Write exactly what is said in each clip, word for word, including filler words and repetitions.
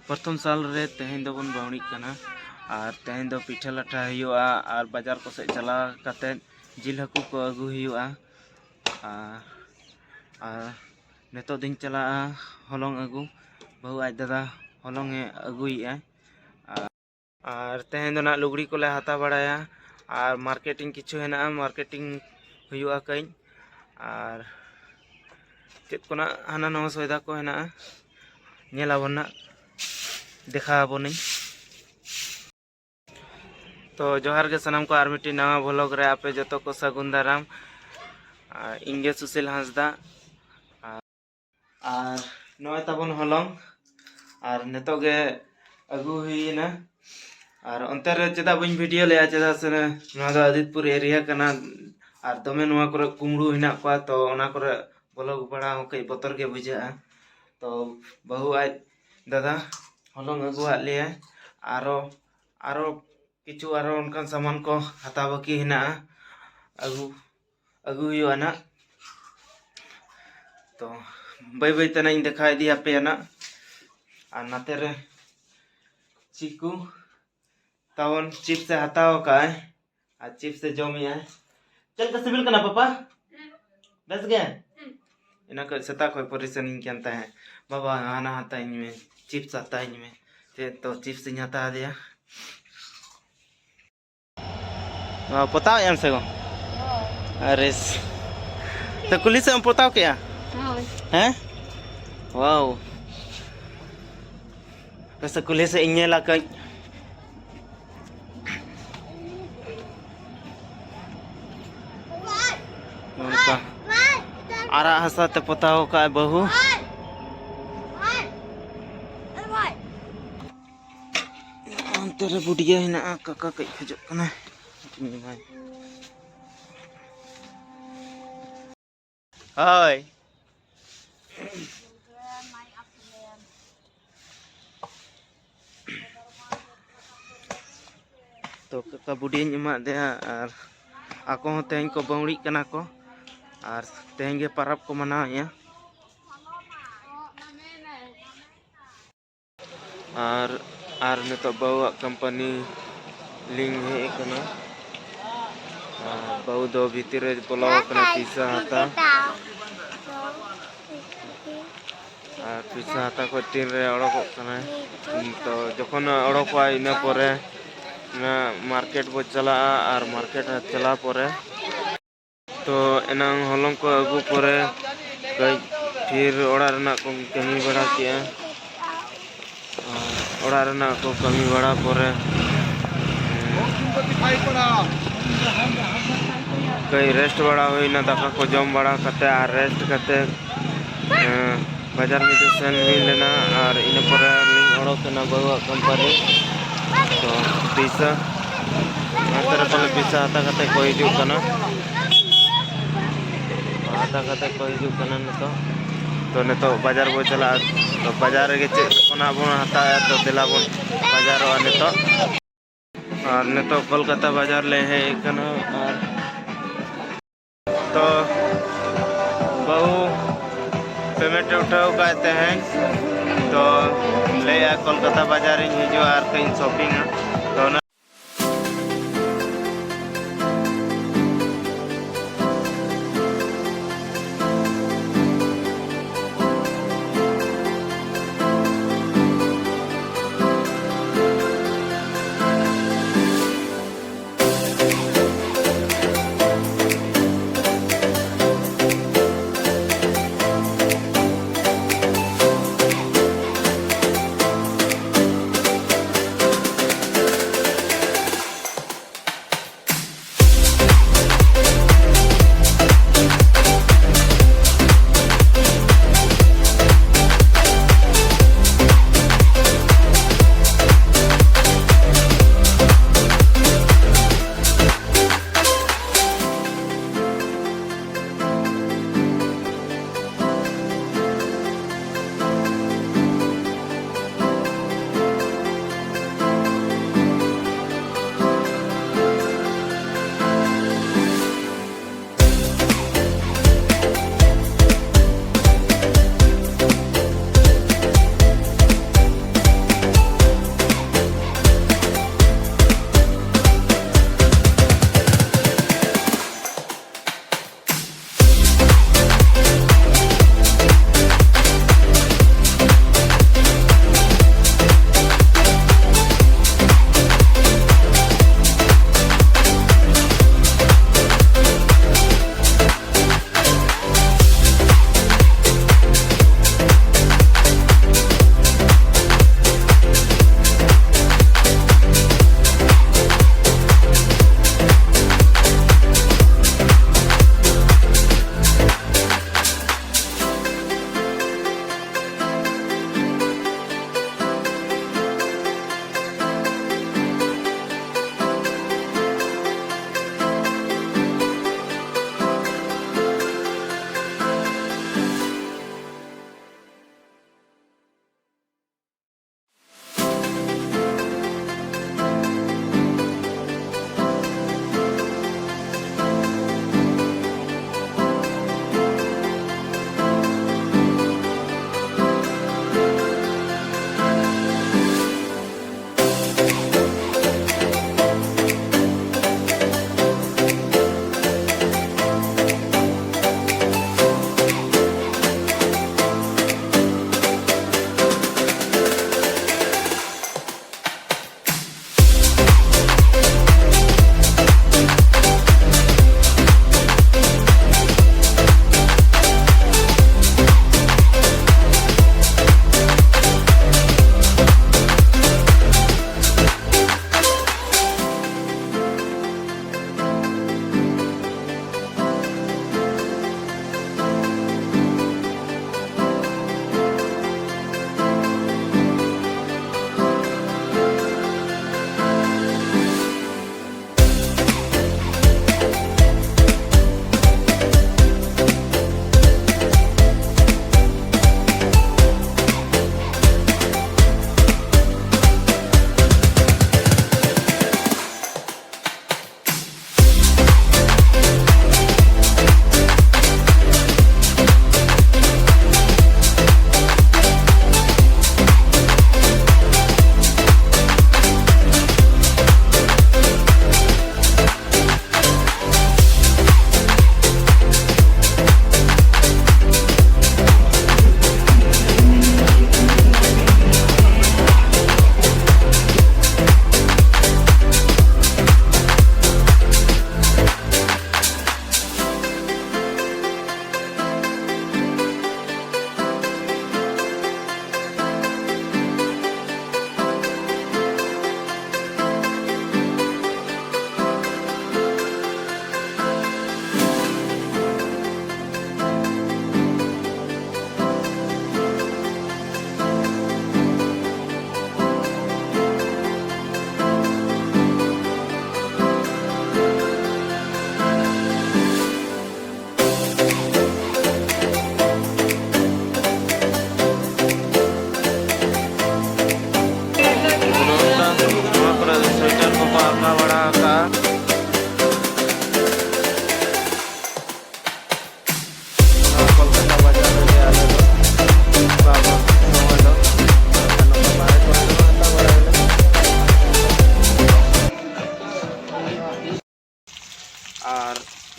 ᱯᱨᱚᱛᱷᱚᱢ ᱥᱟᱞ ᱨᱮ ᱛᱮᱦᱮᱧ ᱫᱚᱵᱚᱱ ᱵᱟᱹᱣᱲᱤᱜ ᱠᱟᱱᱟ᱾ ᱟᱨ ᱛᱮᱦᱮᱧ ᱫᱚ ᱯᱤᱴᱷᱟᱹ ᱞᱟᱴᱷᱟ ᱦᱩᱭᱩᱜᱼᱟ ᱟᱨ ᱵᱟᱡᱟᱨ ᱠᱚᱥᱮᱫ ᱪᱟᱞᱟᱣ ᱠᱟᱛᱮᱫ ᱡᱤᱞ ᱦᱟᱹᱠᱩ ᱠᱚ ᱟᱹᱜᱩ ᱦᱩᱭᱩᱜᱼᱟ᱾ ᱟᱨ, ᱟᱨ ᱱᱤᱛᱚᱜ ᱫᱚᱧ ᱪᱟᱞᱟᱜᱼᱟ ᱦᱚᱞᱚᱝ ᱟᱹᱜᱩ᱾ ᱵᱟᱹᱦᱩ ᱟᱡ ᱫᱟᱫᱟ ᱦᱚᱞᱚᱝ ᱮ ᱟᱹᱜᱩᱭᱮᱫᱼᱟ᱾ ᱟᱨ ᱛᱮᱦᱮᱧ ᱫᱚ ᱱᱟᱜ ᱞᱩᱜᱽᱲᱤ ᱠᱚᱞᱮ ᱦᱟᱛᱟᱣ ᱵᱟᱲᱟᱭᱟ᱾ ᱟᱨ ᱢᱟᱨᱠᱮᱴᱤᱝ ᱠᱤᱪᱷᱩ ᱦᱮᱱᱟᱜᱼᱟ, ᱢᱟᱨᱠᱮᱴᱤᱝ ᱦᱩᱭᱩᱜᱼᱟ ᱠᱟᱹᱡ᱾ ᱟᱨ ᱪᱮᱫ ᱠᱚ ᱱᱟᱜ ᱦᱟᱱᱟ ᱱᱟᱣᱟ ᱥᱚᱭᱫᱟ ᱠᱚ ᱦᱮᱱᱟᱜᱼᱟ, ᱧᱮᱞ ᱟᱵᱚᱱ ᱱᱟᱜ, ᱫᱮᱠᱷᱟᱣ ᱟᱵᱚᱱᱟᱹᱧ᱾ ᱛᱚ ᱡᱚᱦᱟᱨ ᱜᱮ ᱥᱟᱱᱟᱢ ᱠᱚ, ᱟᱨ ᱢᱤᱫᱴᱤᱡ ᱱᱟᱣᱟ ᱵᱷᱞᱚᱜ ᱨᱮ ᱟᱯᱮ ᱡᱚᱛᱚ ᱠᱚ ᱥᱟᱹᱜᱩᱱ ᱫᱟᱨᱟᱢ᱾ ᱟᱨ ᱤᱧ ᱜᱮ ᱥᱩᱥᱤᱞ ᱦᱟᱸᱥᱫᱟ᱾ ᱟᱨ, ᱟᱨ ᱱᱚᱜᱼᱚᱭ ᱛᱟᱵᱚᱱ ᱦᱚᱞᱚᱝ, ᱟᱨ ᱱᱤᱛᱚᱜ ᱜᱮ ᱟᱹᱜᱩ ᱦᱩᱭᱮᱱᱟ᱾ ᱟᱨ ᱚᱱᱛᱮ ᱨᱮ ᱪᱮᱫᱟᱜ ᱵᱟᱹᱧ ᱵᱷᱤᱰᱤᱭᱳ ᱞᱮᱜᱼᱟ, ᱪᱮᱫᱟᱜ ᱥᱮ ᱱᱚᱣᱟ ᱫᱚ ᱟᱫᱤᱛᱯᱩᱨ ᱮᱨᱤᱭᱟ ᱠᱟᱱᱟ᱾ ᱟᱨ ᱫᱚᱢᱮ ᱱᱚᱣᱟ ᱠᱚᱨᱮ ᱠᱩᱢᱵᱽᱲᱩ ᱦᱮᱱᱟᱜ ᱠᱚᱣᱟ, ᱛᱚ ᱚᱱᱟ ᱠᱚᱨᱮ ᱵᱷᱞᱚᱜ ᱵᱟᱲᱟ ᱦᱚᱸ ᱠᱟᱹᱡ ᱵᱚᱛᱚᱨ ᱜᱮ ᱵᱩᱡᱷᱟᱹᱜᱼᱟ᱾ ᱛᱚ ᱵᱟᱹᱦᱩ ᱟᱡ ᱫᱟᱫᱟ ᱦᱚᱞᱚᱝ ᱟᱹᱜᱩᱣᱟᱫ ᱞᱮᱭᱟᱭ᱾ ᱟᱨᱚ, ᱟᱨᱚ ᱠᱤᱪᱷᱩ ᱟᱨᱚ ᱚᱱᱠᱟᱱ ᱥᱟᱢᱟᱱ ᱠᱚ ᱦᱟᱛᱟᱣ ᱵᱟᱹᱠᱤ ᱦᱮᱱᱟᱜᱼᱟ, ᱟᱹᱜᱩ, ᱟᱹᱜᱩ ᱦᱩᱭᱩᱜᱼᱟ ᱱᱟᱜ᱾ ᱛᱚ ᱵᱟᱹᱭ ᱵᱟᱹᱭ ᱛᱮ ᱱᱟᱜ ᱤᱧ ᱫᱮᱠᱷᱟᱣ ᱤᱫᱤ ᱟᱯᱮᱭᱟ ᱱᱟᱜ᱾ ᱟᱨ ᱱᱟᱛᱮ ᱨᱮ ᱪᱤᱠᱩ ᱛᱟᱵᱚᱱ ᱪᱤᱯᱥ ᱮ ᱦᱟᱛᱟᱣ ᱟᱠᱟᱫᱼᱟᱭ, ᱟᱨ ᱪᱤᱯᱥ ᱮ ᱡᱚᱢᱮᱜᱼᱟᱭ᱾ ᱪᱮᱫ ᱞᱮᱠᱟ ᱥᱤᱵᱤᱞ ᱠᱟᱱᱟ ᱯᱟᱯᱟ? ᱵᱮᱥ ᱜᱮ? ᱮᱱᱟᱝ ᱠᱷᱚᱱ ᱥᱮᱛᱟᱜ ᱠᱷᱚᱱ ᱯᱚᱨᱤᱥᱟᱱᱤᱧ ᱠᱟᱱ ᱛᱟᱦᱮᱸᱫ, "ᱵᱟᱵᱟ ᱦᱟᱱᱟ ᱦᱟᱛᱟᱣᱟᱹᱧ ᱢᱮ, ᱪᱤᱯᱥ ᱦᱟᱛᱟᱣᱟᱹᱧ ᱢᱮ", ᱪᱮᱫ ᱛᱚ ᱪᱤᱯᱥ ᱤᱧ ᱦᱟᱛᱟᱣ ᱟᱫᱮᱭᱟ᱾ ᱱᱚᱣᱟ ᱯᱚᱛᱟᱣᱮᱫ ᱟᱢ ᱥᱮ ᱜᱚ? ᱟᱨᱮᱥ᱾ ᱛᱚ ᱠᱩᱞᱦᱤ ᱥᱮᱫ ᱮᱢ ᱯᱚᱛᱟᱣ ᱠᱮᱜᱼᱟ? ᱦᱳᱭ᱾ ᱦᱮᱸ? ᱣᱟᱣ᱾ ᱟᱯᱮ ᱥᱮᱫ ᱠᱩᱞᱦᱤ ᱥᱮᱫ ᱤᱧ ᱧᱮᱞᱟ ᱠᱟᱹᱡ᱾ ᱱᱚᱝᱠᱟ ᱟᱨᱟᱜ ᱦᱟᱥᱟ ᱛᱮ ᱯᱚᱛᱟᱣ ᱠᱟᱜᱼᱟᱭ ᱵᱟᱹᱦᱩ᱾ ᱚᱱᱛᱮ ᱨᱮ ᱵᱩᱰᱤᱭᱟᱹ ᱦᱮᱱᱟᱜᱼᱟ, ᱠᱟᱠᱟ ᱠᱟᱹᱡ ᱠᱷᱚᱡᱚᱜ ᱠᱟᱱᱟᱭ᱾ ᱦᱳᱭ᱾ ᱛᱚ ᱠᱟᱠᱟ ᱵᱩᱰᱤᱭᱟᱹᱧ ᱮᱢᱟᱫ ᱫᱮᱭᱟ, ᱟᱨ ᱟᱠᱚ ᱦᱚᱸ ᱛᱮᱦᱮᱧ ᱠᱚ ᱵᱟᱹᱣᱲᱤᱜ ᱠᱟᱱᱟ ᱠᱚ, ᱟᱨ ᱛᱮᱦᱮᱧ ᱜᱮ ᱯᱟᱨᱟᱵᱽ ᱠᱚ ᱢᱟᱱᱟᱣᱮᱫᱼᱟ᱾ ᱟᱨ ᱟᱨ ᱱᱤᱛᱚᱜ ᱵᱟᱹᱦᱩᱣᱟᱜ ᱠᱳᱢᱯᱟᱱᱤ ᱞᱤᱧ ᱦᱮᱡ ᱟᱠᱟᱱᱟ᱾ ᱟᱨ ᱵᱟᱹᱦᱩ ᱫᱚ ᱵᱷᱤᱛᱤᱨ ᱨᱮ ᱵᱚᱞᱚ ᱟᱠᱟᱱᱟ ᱯᱤᱥᱟ ᱦᱟᱛᱟᱣ᱾ ᱟᱨ ᱯᱤᱥᱟ ᱦᱟᱛᱟᱣ ᱠᱷᱚᱱ ᱛᱤᱱᱨᱮ ᱚᱰᱚᱠᱚᱜ ᱠᱟᱱᱟᱭ, ᱛᱚ ᱡᱚᱠᱷᱚᱱ ᱚᱰᱚᱠᱚᱜᱼᱟᱭ, ᱤᱱᱟᱹ ᱯᱚᱨᱮ ᱚᱱᱟ ᱢᱟᱨᱠᱮᱴ ᱵᱚ ᱪᱟᱞᱟᱜᱼᱟ᱾ ᱟᱨ ᱢᱟᱨᱠᱮᱴ ᱨᱮ ᱪᱟᱞᱟᱣ ᱯᱚᱨᱮ, ᱛᱚ ᱮᱱᱟᱝ ᱦᱚᱞᱚᱝ ᱠᱚ ᱟᱹᱜᱩ ᱯᱚᱨᱮ ᱠᱟᱹᱡ ᱯᱷᱤᱨ ᱚᱲᱟᱜ ᱨᱮᱱᱟᱜ ᱠᱚ ᱠᱟᱹᱢᱤ ᱵᱟᱲᱟ ᱠᱮᱜᱼᱟ᱾ ᱟᱨ ᱚᱲᱟᱜ ᱨᱮᱱᱟᱜ ᱠᱚ ᱠᱟᱹᱢᱤ ᱵᱟᱲᱟ ᱯᱚᱨᱮ ᱠᱟᱹᱡ ᱨᱮᱥᱴ ᱵᱟᱲᱟ ᱦᱩᱭᱱᱟ, ᱫᱟᱠᱟ ᱠᱚ ᱡᱚᱢ ᱵᱟᱲᱟ ᱠᱟᱛᱮ᱾ ᱟᱨ ᱨᱮᱥᱴ ᱠᱟᱛᱮ, ᱮᱸ, ᱵᱟᱡᱟᱨ ᱢᱤᱫ ᱫᱷᱟᱣ ᱥᱮᱱ ᱦᱩᱭ ᱞᱮᱱᱟ᱾ ᱟᱨ ᱤᱱᱟᱹ ᱯᱚᱨᱮ ᱞᱤᱧ ᱚᱰᱚᱠ ᱮᱱᱟ ᱵᱟᱹᱦᱩᱣᱟᱜ ᱠᱳᱢᱯᱟᱱᱤ᱾ ᱛᱚ ᱯᱤᱥᱟ ᱦᱟᱛᱟᱣ ᱨᱮ ᱛᱟᱦᱞᱮ ᱯᱤᱥᱟ ᱦᱟᱛᱟᱣ ᱠᱟᱛᱮ ᱠᱚ ᱦᱤᱡᱩᱜ ᱠᱟᱱᱟ᱾ ᱦᱟᱛᱟᱣ ᱠᱟᱛᱮ ᱠᱚ ᱦᱤᱡᱩᱜ ᱠᱟᱱᱟ ᱱᱤᱛᱚᱜ᱾ ᱛᱚ ᱱᱤᱛᱚᱜ ᱵᱟᱡᱟᱨ ᱵᱚ ᱪᱟᱞᱟᱜᱼᱟ᱾ ᱛᱚ ᱵᱟᱡᱟᱨ ᱨᱮᱜᱮ ᱪᱮᱫ ᱠᱚ ᱱᱟᱜ ᱵᱚᱱ ᱦᱟᱛᱟᱣᱟ, ᱛᱚ ᱫᱮᱞᱟ ᱵᱚᱱ ᱵᱟᱡᱟᱨᱚᱜᱼᱟ ᱱᱤᱛᱚᱜ᱾ ᱟᱨ ᱱᱤᱛᱚᱜ ᱠᱳᱞᱠᱟᱛᱟ ᱵᱟᱡᱟᱨ ᱞᱮ ᱦᱮᱡ ᱟᱠᱟᱱᱟ᱾ ᱟᱨ ᱛᱚ ᱵᱟᱹᱦᱩ ᱯᱮᱢᱮᱱᱴ ᱮ ᱩᱴᱷᱟᱹᱣ ᱠᱟᱜ ᱛᱟᱦᱮᱸᱫ, ᱛᱚ ᱞᱟᱹᱭᱮᱜᱼᱟ ᱠᱳᱞᱠᱟᱛᱟ ᱵᱟᱡᱟᱨ ᱤᱧ ᱦᱤᱡᱩᱜᱼᱟ ᱟᱨ ᱠᱟᱹᱡ ᱤᱧ ᱥᱚᱯᱤᱝᱟ᱾ ᱛᱚ ᱚᱱᱟ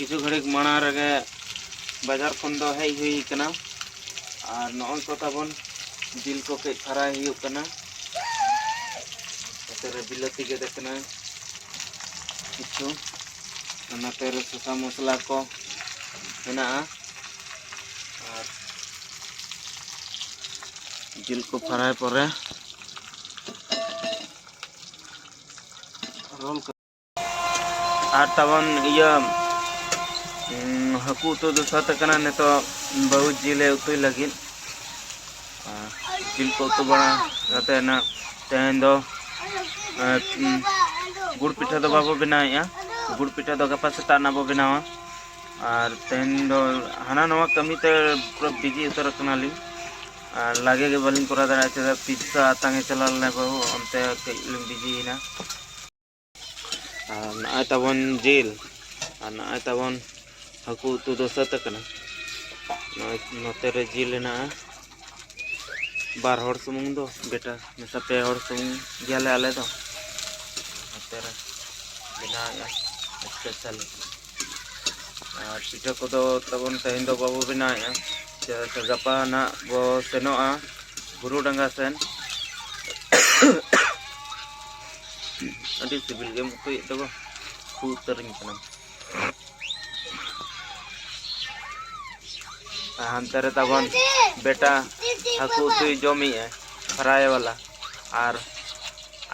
ᱠᱤᱪᱷᱩ ᱜᱷᱟᱹᱲᱤᱡ ᱢᱟᱲᱟᱝ ᱨᱮᱜᱮ ᱵᱟᱡᱟᱨ ᱠᱷᱚᱱ ᱫᱚ ᱦᱮᱡ ᱦᱩᱭ ᱠᱟᱱᱟ᱾ ᱟᱨ ᱱᱚᱜᱼᱚᱭ ᱠᱚ ᱛᱟᱵᱚᱱ ᱡᱤᱞ ᱠᱚ ᱠᱟᱹᱡ ᱯᱷᱟᱨᱟᱭ ᱦᱩᱭᱩᱜ ᱠᱟᱱᱟ᱾ ᱱᱚᱛᱮ ᱨᱮ ᱵᱤᱞᱟᱹᱛᱤ ᱜᱮᱫ ᱟᱠᱟᱱᱟ ᱠᱤᱪᱷᱩ, ᱱᱚᱛᱮ ᱨᱮ ᱥᱟᱥᱟᱝ ᱢᱚᱥᱞᱟ ᱠᱚ ᱢᱮᱱᱟᱜᱼᱟ᱾ ᱟᱨ ᱡᱤᱞ ᱠᱚ ᱯᱷᱟᱨᱟᱭ ᱯᱚᱨᱮ ᱨᱳᱞ ᱠᱚ ᱟᱨ ᱛᱟᱵᱚᱱ ᱤᱭᱟᱹ, ᱩᱸ, ᱦᱟᱹᱠᱩ ᱩᱛᱩ ᱫᱚ ᱥᱟᱹᱛ ᱟᱠᱟᱱᱟ᱾ ᱱᱤᱛᱚᱜ ᱵᱟᱹᱦᱩ ᱡᱤᱞᱮ ᱩᱛᱩᱭ ᱞᱟᱹᱜᱤᱫ᱾ ᱟᱨ ᱡᱤᱞ ᱠᱚ ᱩᱛᱩ ᱵᱟᱲᱟ ᱠᱟᱛᱮ ᱱᱟᱜ ᱛᱮᱦᱮᱧ ᱫᱚ, ᱮ, ᱩᱸ, ᱜᱩᱲ ᱯᱤᱴᱷᱟᱹ ᱫᱚ ᱵᱟᱵᱚ ᱵᱮᱱᱟᱣᱮᱫᱼᱟ᱾ ᱜᱩᱲ ᱯᱤᱴᱷᱟᱹ ᱫᱚ ᱜᱟᱯᱟ ᱥᱮᱛᱟᱜ ᱱᱟᱜ ᱵᱚ ᱵᱮᱱᱟᱣᱟ᱾ ᱟᱨ ᱛᱮᱦᱮᱧ ᱫᱚ ᱦᱟᱱᱟ ᱱᱚᱣᱟ ᱠᱟᱹᱢᱤ ᱛᱮ ᱯᱩᱨᱟᱹ ᱵᱤᱡᱤ ᱩᱛᱟᱹᱨ ᱟᱠᱟᱱᱟᱞᱤᱧ᱾ ᱟᱨ ᱞᱟᱜᱮ ᱜᱮ ᱵᱟᱹᱞᱤᱧ ᱠᱚᱨᱟᱣ ᱫᱟᱲᱮᱭᱟᱜᱼᱟ, ᱪᱮᱫᱟᱜ ᱯᱤᱡᱽᱡᱟ ᱟᱛᱟᱝ ᱮ ᱪᱟᱞᱟᱣ ᱞᱮᱱᱟ ᱵᱟᱹᱦᱩ, ᱚᱱᱛᱮ ᱠᱟᱹᱡ ᱞᱤᱧ ᱵᱤᱡᱤᱭᱮᱱᱟ᱾ ᱟᱨ ᱱᱚᱜᱼᱚᱭ ᱛᱟᱵᱚᱱ ᱡᱤᱞ, ᱟᱨ ᱱᱚᱜᱼᱚᱭ ᱛᱟᱵᱚᱱ ᱦᱟᱹᱠᱩ ᱩᱛᱩ ᱫᱚ ᱥᱟᱹᱛ ᱟᱠᱟᱱᱟ᱾ ᱱᱚᱜᱼᱚᱭ ᱱᱚᱛᱮ ᱨᱮ ᱡᱤᱞ ᱦᱮᱱᱟᱜᱼᱟ, ᱵᱟᱨ ᱦᱚᱲ ᱥᱩᱢᱩᱝ ᱫᱚ, ᱵᱮᱴᱟ ᱢᱮᱥᱟ ᱯᱮ ᱦᱚᱲ ᱥᱩᱢᱩᱝ ᱜᱮᱭᱟᱞᱮ ᱟᱞᱮ ᱫᱚ᱾ ᱱᱚᱛᱮ ᱨᱮ ᱵᱮᱱᱟᱣᱮᱫᱼᱟ ᱥᱯᱮᱥᱟᱞ᱾ ᱟᱨ ᱯᱤᱴᱷᱟᱹ ᱠᱚᱫᱚ ᱛᱟᱵᱚᱱ ᱛᱮᱦᱮᱧ ᱫᱚ ᱵᱟᱵᱚ ᱵᱮᱱᱟᱣᱮᱫᱼᱟ, ᱪᱮᱫᱟᱜ ᱥᱮ ᱜᱟᱯᱟ ᱱᱟᱜ ᱵᱚ ᱥᱮᱱᱚᱜᱼᱟ ᱵᱩᱨᱩ ᱰᱟᱸᱜᱟ ᱥᱮᱱ᱾ ᱟᱹᱰᱤ ᱥᱤᱵᱤᱞ ᱜᱮᱢ ᱩᱛᱩᱭᱮᱫ ᱫᱚ, ᱠᱷᱩ ᱩᱛᱟᱹᱨᱤᱧ ᱠᱟᱱᱟ᱾ ᱟᱨ ᱦᱟᱱᱛᱮ ᱨᱮ ᱛᱟᱵᱚᱱ ᱵᱮᱴᱟ ᱦᱟᱹᱠᱩ ᱩᱛᱩᱭ ᱡᱚᱢᱮᱜᱼᱟ, ᱯᱷᱨᱟᱭ ᱵᱟᱞᱟ, ᱟᱨ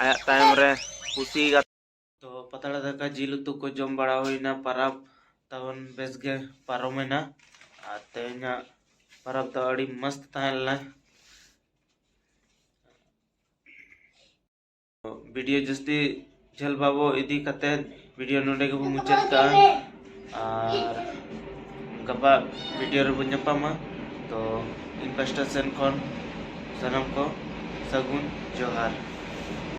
ᱟᱭᱟᱜ ᱛᱟᱭᱚᱢ ᱨᱮ ᱯᱩᱥᱤ ᱜᱟᱛᱮ᱾ ᱛᱚ ᱯᱟᱛᱲᱟ ᱫᱟᱠᱟ ᱡᱤᱞ ᱩᱛᱩ ᱠᱚ ᱡᱚᱢ ᱵᱟᱲᱟ ᱦᱩᱭᱱᱟ, ᱯᱟᱨᱟᱵᱽ ᱛᱟᱵᱚᱱ ᱵᱮᱥ ᱜᱮ ᱯᱟᱨᱚᱢᱮᱱᱟ᱾ ᱟᱨ ᱛᱮᱦᱮᱧᱟᱜ ᱯᱟᱨᱟᱵᱽ ᱫᱚ ᱟᱹᱰᱤ ᱢᱚᱥᱛ ᱛᱟᱦᱮᱸ ᱞᱮᱱᱟ᱾ ᱵᱷᱤᱰᱤᱭᱳ ᱡᱟᱹᱥᱛᱤ ᱡᱷᱟᱹᱞ ᱵᱟᱵᱚ ᱤᱫᱤ ᱠᱟᱛᱮ ᱵᱷᱤᱰᱤᱭᱳ ᱱᱚᱰᱮ ᱜᱮᱵᱚ ᱢᱩᱪᱟᱹᱫ ᱠᱟᱜᱼᱟ᱾ ᱟᱨ ᱜᱟᱯᱟ ᱵᱷᱤᱰᱤᱭᱳ ᱨᱮᱵᱚ ᱧᱟᱯᱟᱢᱟ᱾ ᱛᱚ ᱤᱧ ᱯᱟᱥᱴᱟ ᱥᱮᱱ ᱠᱷᱚᱱ ᱥᱟᱱᱟᱢ ᱠᱚ ᱥᱟᱹᱜᱩᱱ ᱡᱚᱦᱟᱨ᱾